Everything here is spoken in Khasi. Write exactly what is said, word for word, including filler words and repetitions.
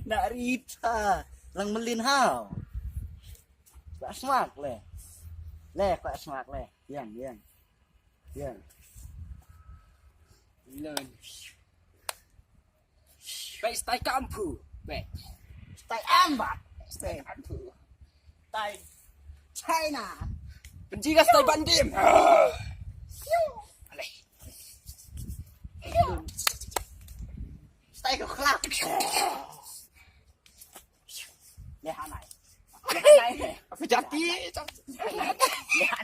Na rita lang melin hau. Kwah smak le. Le kwah smak le. Yang, yang. Yang. Lun. Bai stai kampu. Bai. Stai amba. Stai kampu. Stai China. Penjiga stai bandim. Ale. Stai ko kelak. Le hanai. Le hanai. Apa jati? Le hanai.